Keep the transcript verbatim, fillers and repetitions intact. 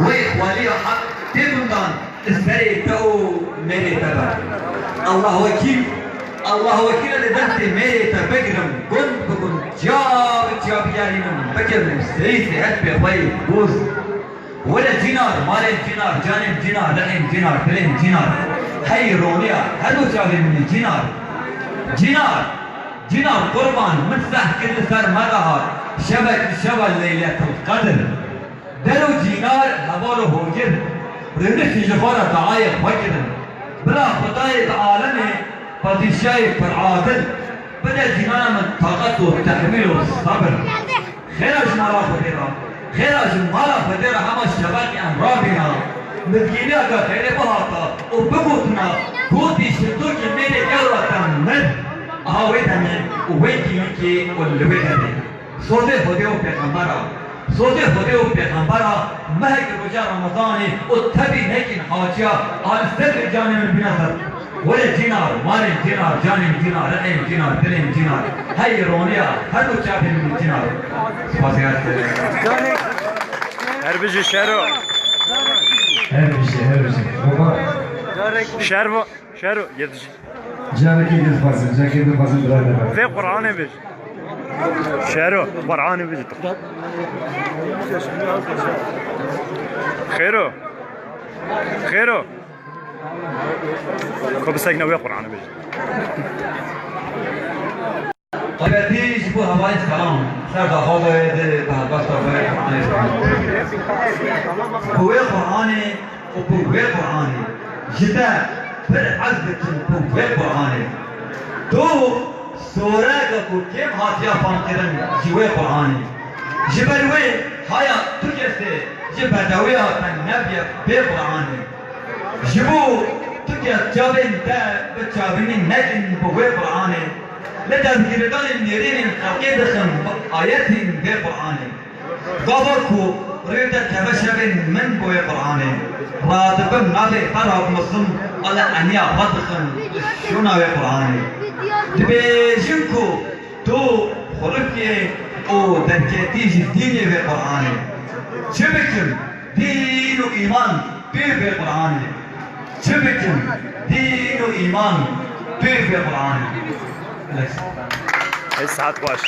Wê xweliya heq tê gundan li serê te û mêrê te be. Allah wekîl, Allah wekîl e, li destê mêrê te bigirim, gund bi gund, ciya bi ciya bigerînim, bikim seyî sêhet pê xwe yê dost. Were cînar, malên cînar, canên cînar, rihên cînar, dilên cînar. Hey roniya, her du çavên min ê cînar. Cînar, cînar qurban, min seh kir li ser me re hat. Şevek li şeva Leyletil Qedr. Der û cînar, heval û hogir, rêniştî ji xwe re duayê xwe kirin. Bila Xwedayê di alemê, padîşayê piradil, bide cînana min taqet û tehmîl û sebir. Xêra ji mala Xwedê re, xêra ji mala Xwedê re hema şeveqê em rabîna. Mizgîniyeke xêrê bihata û bigotina, gotî şindokî mêrê ewra te mir. Aha wê demê û wê kîlikê û li wê derê. Sozê Xwedê û Pêxembera, sozê Xwedê û Pêxembera, mehekî roja Remezanê û tevî nekîn haciya, a li ser vê canê min bîne ser. Were cînar, marên cînar, canên cînar, rihên cînar, dilên cînar, hey roniya, her du çavên min cînar. Spasiya te. Her bijî Şero. Her bijî, her bijî. Baba. Şervo, Şero, yetişî. Carekê din dixwazim, carekê din dixwazim birader. Vê Qur'anê bêj. Şero, Qur'anê bêj. Xêro. Xêro. Ko bisekne wê Qur'anê bêj. Taybetî ji bo hevayê selam, ser daxwaza wê di helbesta xwe Qur'anê bixwîne. Bi wê Qur'anê û bi wê Qur'anê ji te pir hez dikim, bi wê Qur'anê. Tu soreke ku kêm hatiye famkirin ji wê Qur'anê. Ji ber wê haya tu kesê ji bedewiya te nebiye bê Qur'anê. Ji bo tu kes çavên te bi çavînî nekin bi wê Qur'anê. Li destgiridanên nêrînên xelkê dixin bi ayetên vê Qur'anê. Gava ku rê te keve şevên min bo wê Qur'anê, radibim navê te radimixim, ala eniya xwe dixim şûna wê Qur'anê. Dibêjin ku tu xurifiyê û derketî ji dînê vê Qur'anê. Çi bikim? Dîn û îman pê vê Qur'anê. Çi bikim? Dîn û îman pê vê Qur'anê. Ey saet baş.